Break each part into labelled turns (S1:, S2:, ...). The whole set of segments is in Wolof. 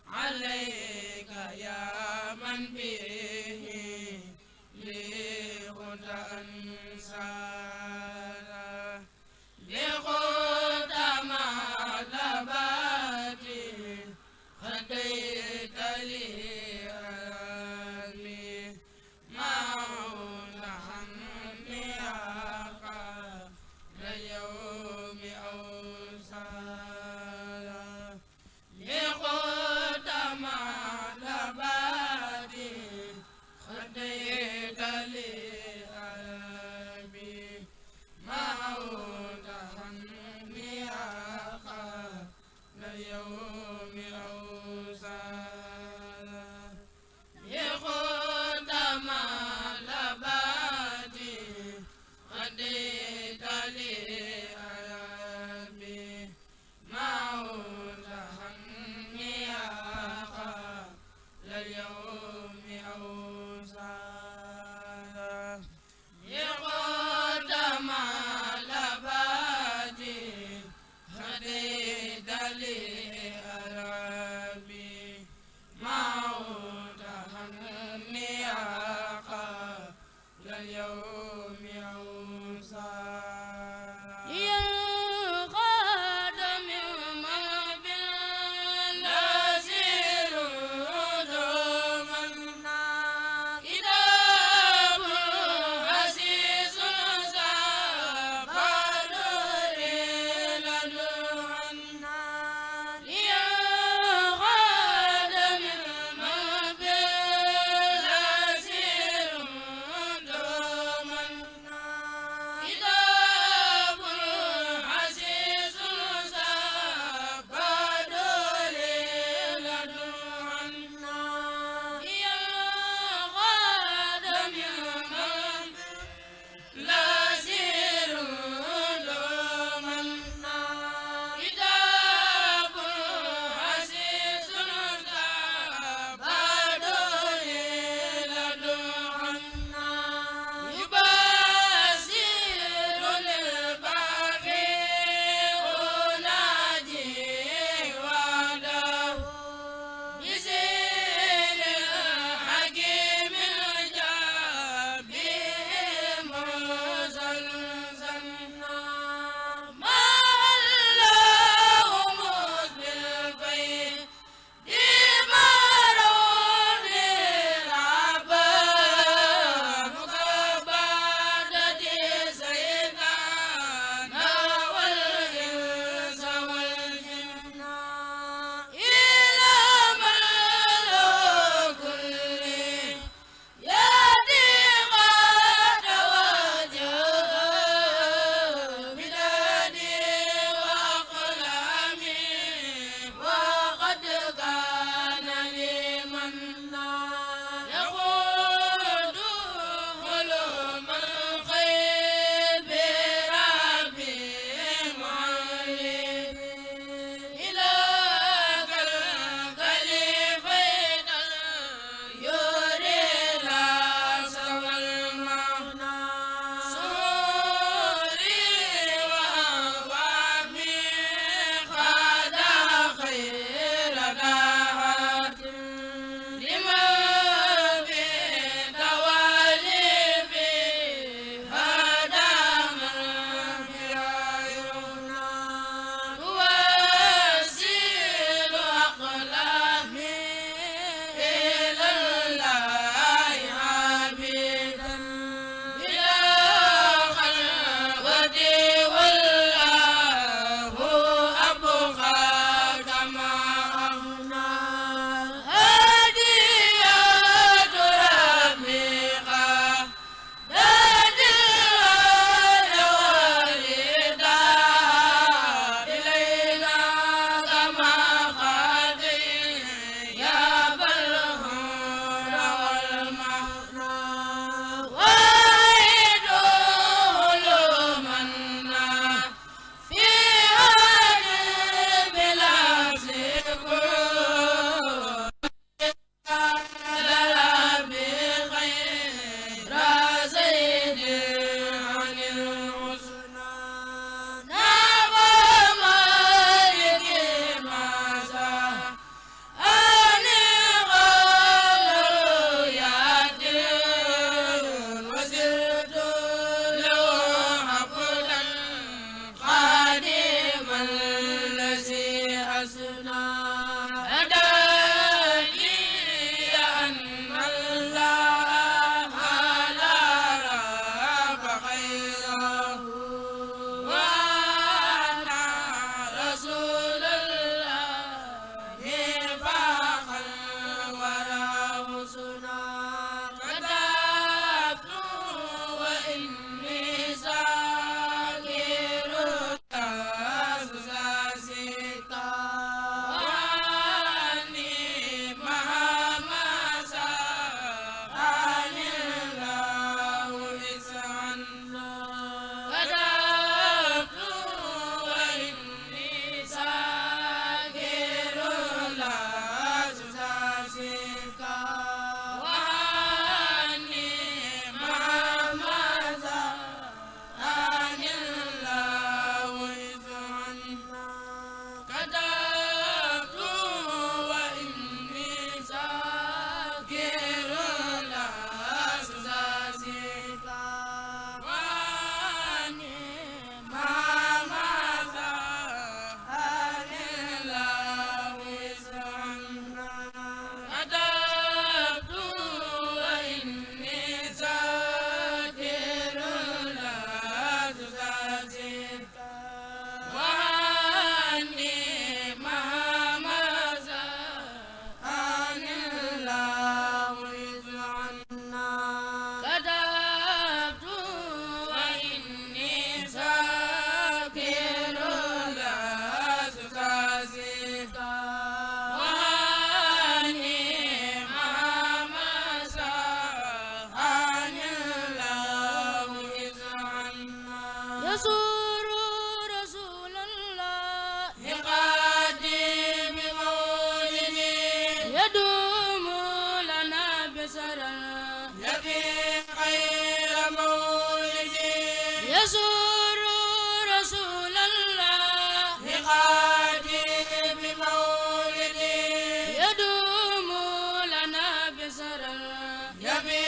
S1: عليك يا يدوم لنا بسرا
S2: يبي خير مولد
S1: يزور رسول الله
S2: لقادم مولد
S1: يدوم لنا بسرا
S2: يبي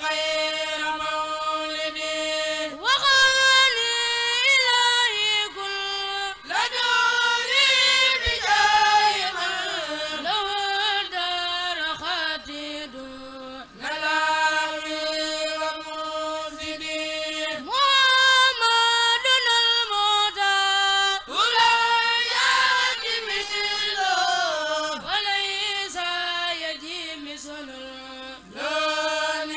S2: خير مولد
S1: وغالي إلهي كل
S2: لدوري بجاه من
S1: له دار خاتد
S2: نلاوي ومفسدي
S1: محمدنا الموتى
S2: ولا يأتي مثله
S1: وليس يجي مثله
S2: لون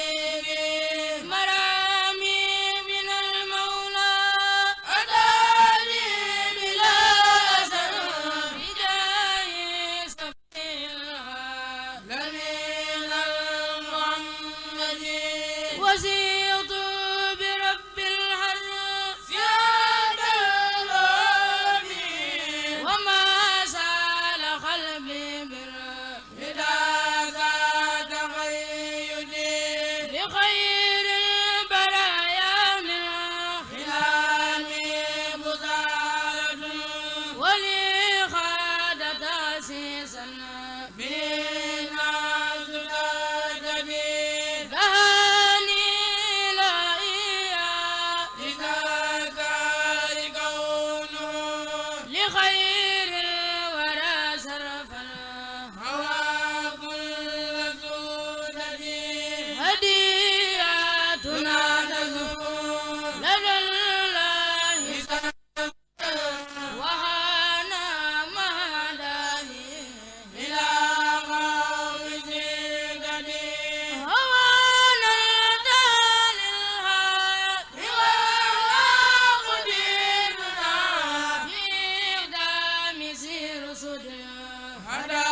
S2: المسيري
S1: مرامي من المولى
S2: أتاني بلا أثر
S1: بداية سبيلها
S2: لمن المحمدي
S1: وزيط برب العرش
S2: زياد الغربي
S1: وما زال قلبي
S2: بداية تقيدي
S1: لخير البرايا من
S2: خلالي بزارة
S1: ولي خاد تاسيسا
S2: بنا تتجدي
S1: دهاني لا إياه
S2: إذا كان كونه
S1: لخير الورى صرفا
S2: هوى كل سودتي
S1: هدياتنا
S2: تنادى
S1: لدى الله وهانا مهداني
S2: إلى قوم سيدتي
S1: هوانا الدال الهاد
S2: وقديرنا
S1: في إقدام سير صدر
S2: هدى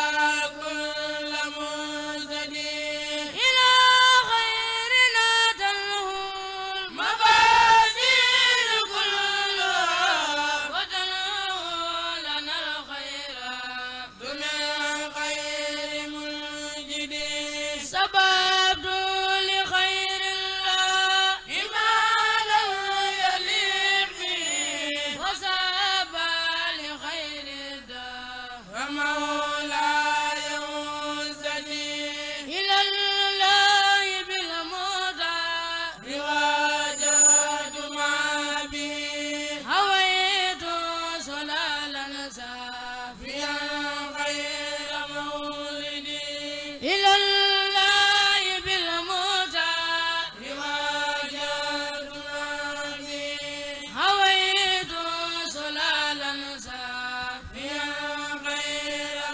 S2: كل مهتدي
S1: إلى خيرنا تنهو
S2: مفازير كلها
S1: وتنهو لنا الخير
S2: دون خير منجد
S1: سببت لخير الله
S2: إيمانا يليق به
S1: وسبب لخير الدار
S2: ومولاي منزلي
S1: إلى الله بالموتى
S2: بواجهت ما به
S1: هويت سلالا سافيا
S2: خير مولدي
S1: إلى الله بالموتى
S2: بواجهت ما به
S1: هويت سلالا سافيا
S2: خير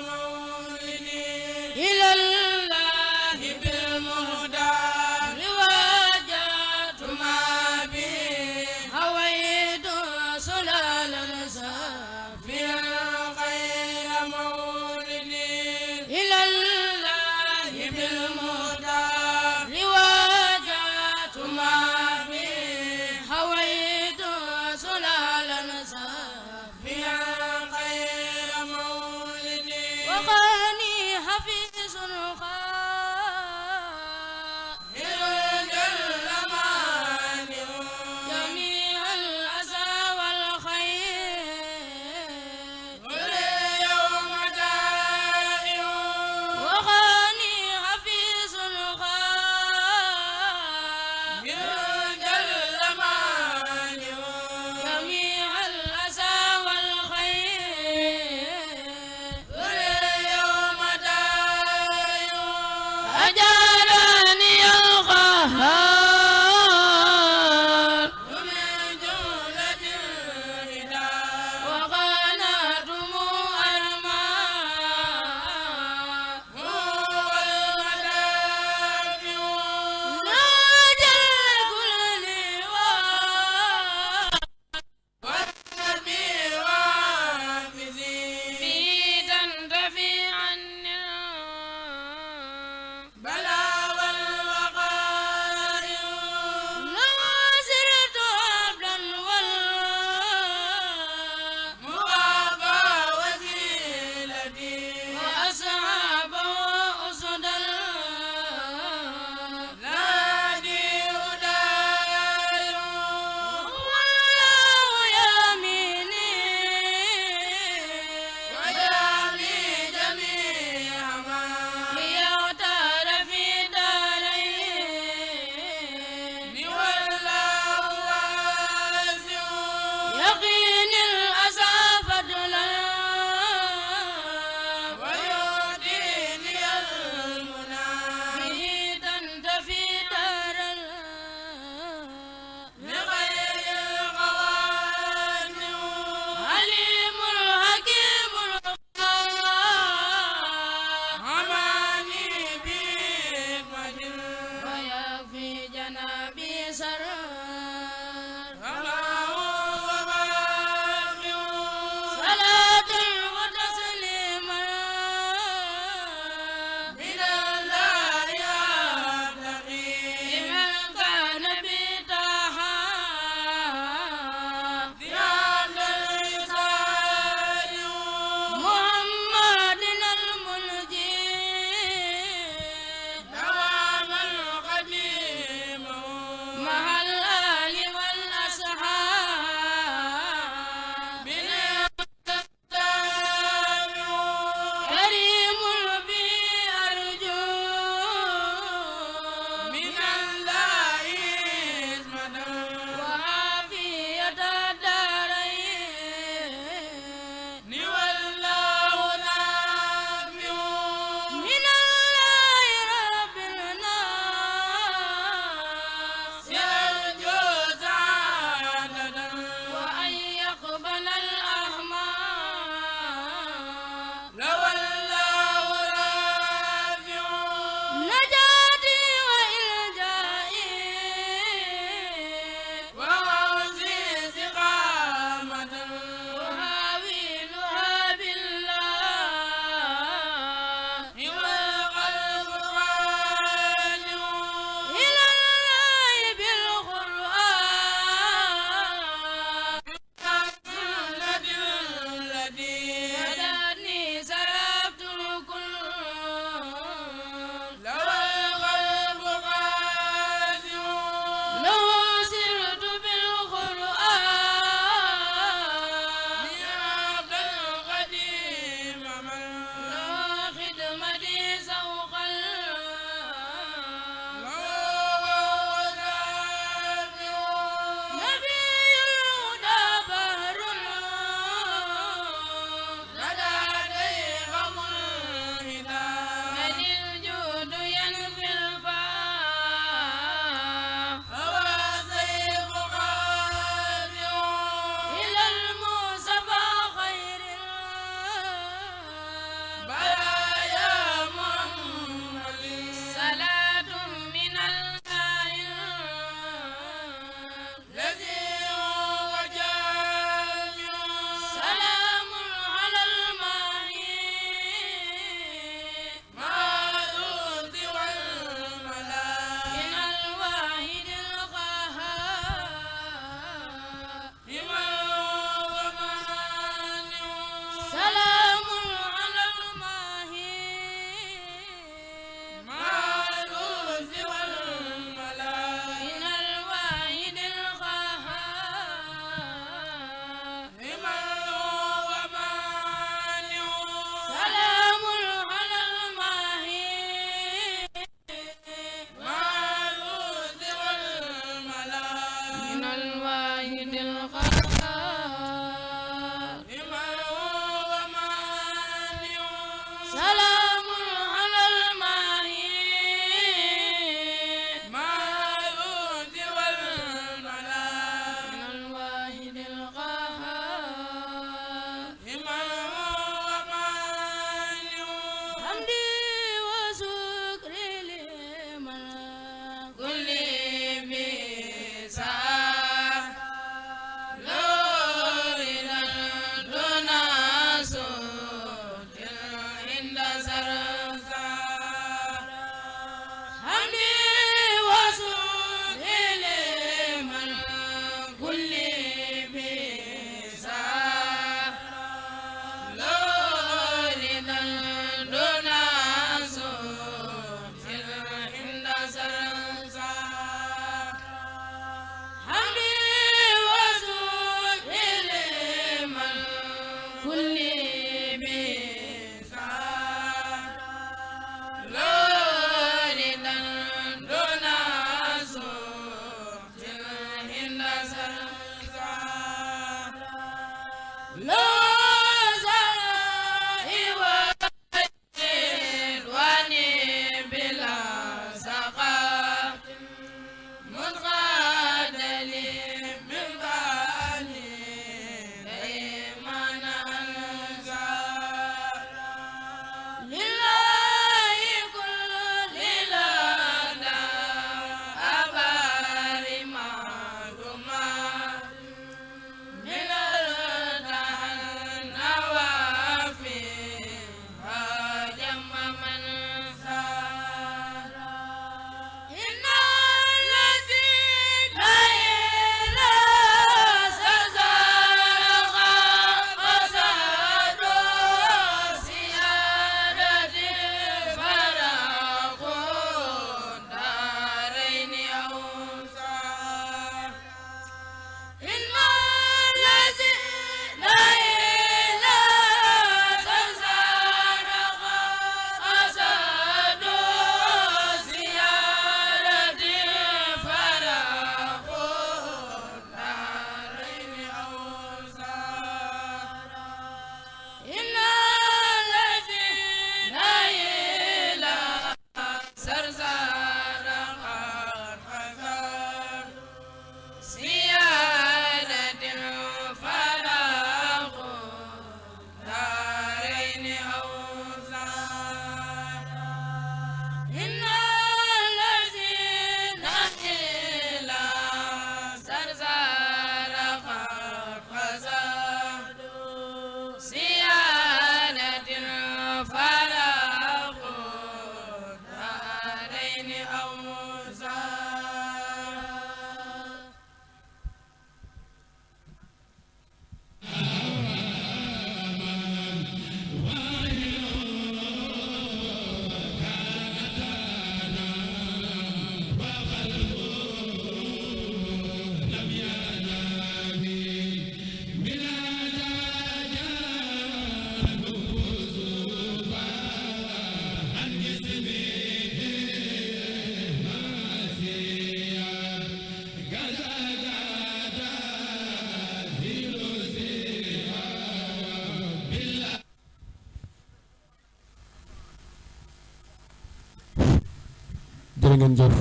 S3: jërë ngeen jëf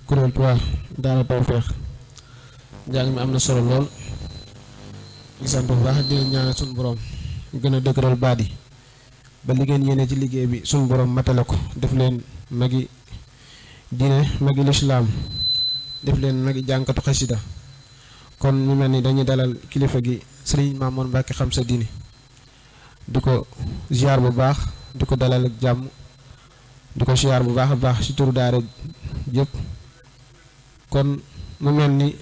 S3: kuréel 3 daara Tawfekh njàng mi am na solo lool di sant bu baax di ñaan suñu borom gën a dëgëral baat yi ba li ngeen yéene ci liggéey bi suñu borom matale ko def leen magi diine magi lislaam def leen magi jànkatu xasida kon ñu mel ni dañuy dalal kilifa gi Sëriñ Mamour Mbacke xam sa diine di ko ziar bu baax di ko dalal ak jàmm di ko ziar bu baax a baax ci turu daara yëpp kon mu mel ni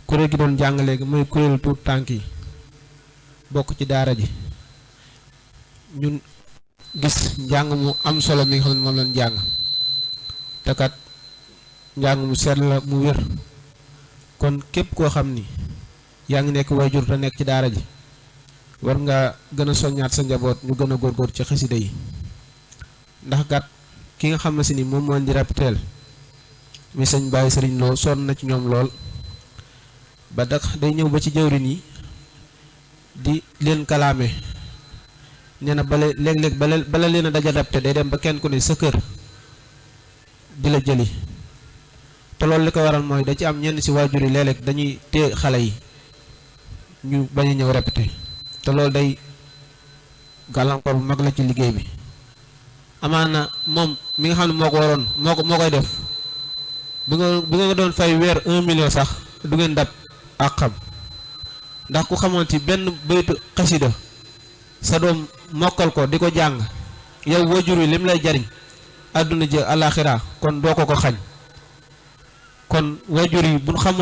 S3: kuréel gi doon jàng léegi mooy kuréelu tuut tànk yi bokk ci daara ji ñun gis njàng mu am solo mi nga xam ne moom lañ jàng te kat njàng mu seet la mu wér kon képp koo xam ni yaa ngi nekk waajur te nekk ci daara ji war nga gën a soññaat sa njaboot ñu gën a góorgóor ci xasida yi ndax kat ki nga xam ne si ni moom moo di rapiteel mi sëñ Baye Sëriñ Lo sonn na ci ñoom lool ba dax day ñëw ba ci jawrin yi di leen kalaame nee na bale léeg-léeg bala leen a daja adapté day dem ba kenn ku ne sa kër di la jëli te loolu li ko waral mooy da ci am ñenn si waajur yi léeg-léeg dañuy téye xale yi ñu bañ a ñëw répété te loolu day gàllankoor bu mag la ci liggéey bi amaana moom mi nga xam ne moo ko waroon moo koy def bu nga doon fay weer 1 million sax du ngeen dab ak xam ndax ku xamoon ci benn baytu xasida sa doom mokkal ko di ko jàng yow wajur wi lim lay jariñ àdduna ji àllaaxira kon doo ko ko xañ kon wajur yi buñ xam